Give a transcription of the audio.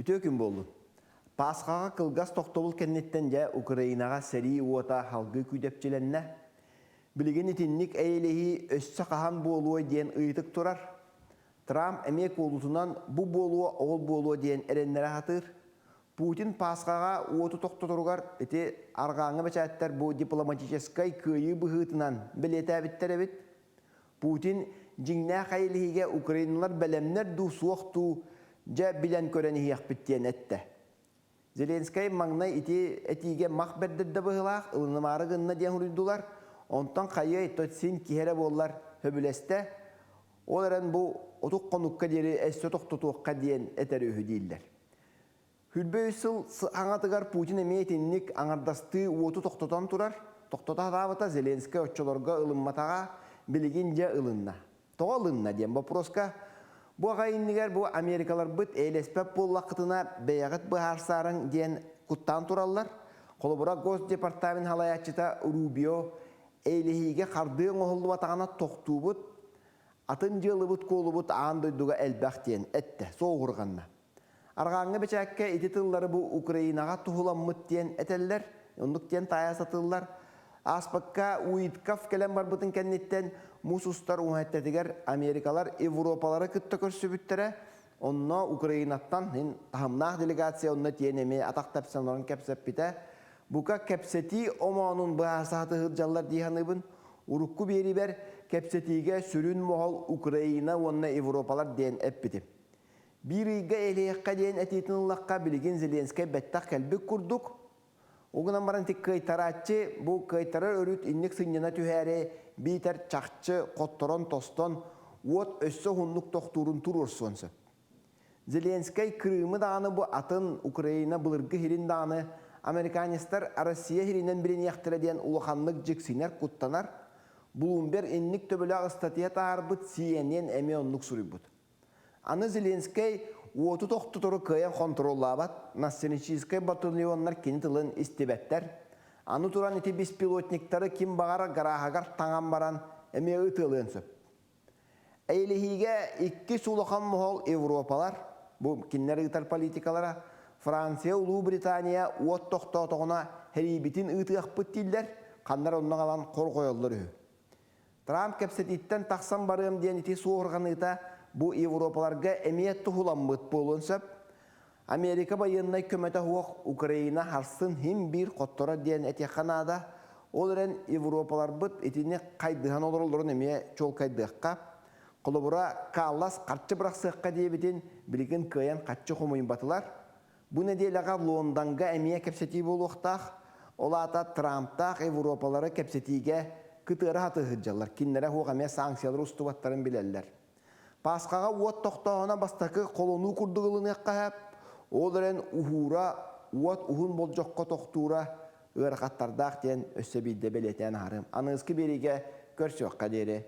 Үтүө күн буоллун. Пасхаҕа кылгас тохтобул кэнниттэн дьэ Украинаҕа сэрии уота салгыы күүдэпчилэннэ. Билигин итинник эйэлэһии өссө хаһан буолуой диэн ыйытык турар. Трамп эмиэ куолутунан бу буолуо, ол буолуо диэн эрэннэрэ сатыыр. Путин Пасхаҕа уоту тохтоторугар ити арҕааҥҥы бэчээттэр бу дипломатическай кыайыы быһыытынан бэлиэтээбиттэр эбит. Путин дьиҥнээх эйэлэһиигэ украиналар бэлэмнэр дуу, суох дуу, дьэ билэн көрөн иһиэхпит диэн эттэ. Зеленскэй маҥнай ити этиигэ мах бэрдэрдэ быһыылаах, ылынымаары гынна диэн суруйдулар. Онтон хайыай, то син киһи эрэ буоллар сөбүлэстэ. Ол эрэн бу отут хонукка диэри өссө тохтотуохха диэн этэр үһү дииллэр. Хүлбэ үс сыл аҥатыгар Путин эмиэ итинник аҥардастыы уоту тохтотон турар. Тохтото сатаабыта Зеленскэй оччолорго ылымматаҕа, билигин дьэ ылынна. Тоҕо ылынна диэн боппуруоска бу аҕай иннигэр бу америкаларбыт эйэлэспэт буоллаххытына бэйэҕит быһаарсаарыҥ диэн куттаан тураллар. Холобура, Госдепартамент салайааччыта Рубио эйэлэһиигэ хардыы оҥоһуллубатаҕына тохтуубут, атын дьыалыбыт-куолубут аан дойдуга элбэх диэн эттэ, суоһурҕанна. Арҕааҥҥы бэчээккэ ити тыллары бу Украинаҕа туһуламмыт диэн этэллэр, оннук диэн таайа сатыыллар. Ааспыкка Уитков кэлэн барбытын кэнниттэн муус устар уһэттэтигэр Америкалар Европалары кытта көрсүбүттэрэ. Онно Украинаттан ин таһымнаах делегация онно тиэн эмиэ атах тэпсэн олорон кэпсэппитэ. Бука кэпсэтии омоонун быһаарса сатыһырдьаллар дии саныыбын. Урукку биэрибэр кэпсэтиигэ сүрүн моһол Украина уонна Европалар диэн эппитим. Биир ыйга элиэххэ диэн этиитин ыллахха, билигин Зеленскэй бэттэх кэлбит курдук. Ол гынан баран ити кыайтарааччы бу кыайтарар өрүт инник сынньана түһээри биитэр чахчы хотторон-тостон уот өссө уһуннук тохтуурун туруорсуон сөп. Зеленскэй Крымы даҕаны бу атын Украина былыргы сирин даҕаны американецтар Россия сиринэн билиниэхтэрэ диэн улаханнык дьиксинэр, куттанар. Блумберг инник төбөлөөх ыстатыйа таһаарбыт, CNN эмиэ оннук суруйбут. Аны Зеленскэй уоту тохтотору кыайан хонтуруоллаабат, националистическай батальоннар кини тылын истибэттэр. Аны туран ити беспилотниктары ким баҕарар гарааһыгар таҥан баран эмиэ ытыалыан сөп. Эйэлэһиигэ иккис улахан моһол Европалар, бу кинилэр ыытар политикалара, Франция, Улуу Британия уот тохтоотоҕуна сэриибитин ыытыахпыт дииллэр, ханна эрэ онно аҕалан хорҕойоллор үһү. Трамп кэпсэтииттэн тахсан барыам диэн ити суоһурҕаныыта бу Европаларга эмиэ туһуламмыт буолуон сөп. Америка байыаннай көмөтө суох Украина харсын син биир хотторо диэн этиэххэ наада. Ол эрэн Европаларбыт итини хайдыһан олороллорун эмиэ чуолкайдыахха. Холобура, Каллас харчы бырахсыахха диэбитин билигин кыайан харчы хомуйбатылар. Бу нэдиэлэҕэ Лондоҥҥа эмиэ кэпсэтии буолуохтаах. Ол аата Трамптаах Европалары кэпсэтиигэ кытыара сатыы сылдьаллар. Кинилэрэ суох эмиэ санкциялары устубаттарын билэллэр. Пасхаҕа уот тохтооһуна бастакы холонуу курдук ылыныахха сөп. Ол эрэн уһуура, уот уһун болдьоххо тохтуура ыарахаттардаах диэн өссө биирдэ бэлиэтээн аһарыам. Аныгыскы биэриигэ көрсүөххэ диэри.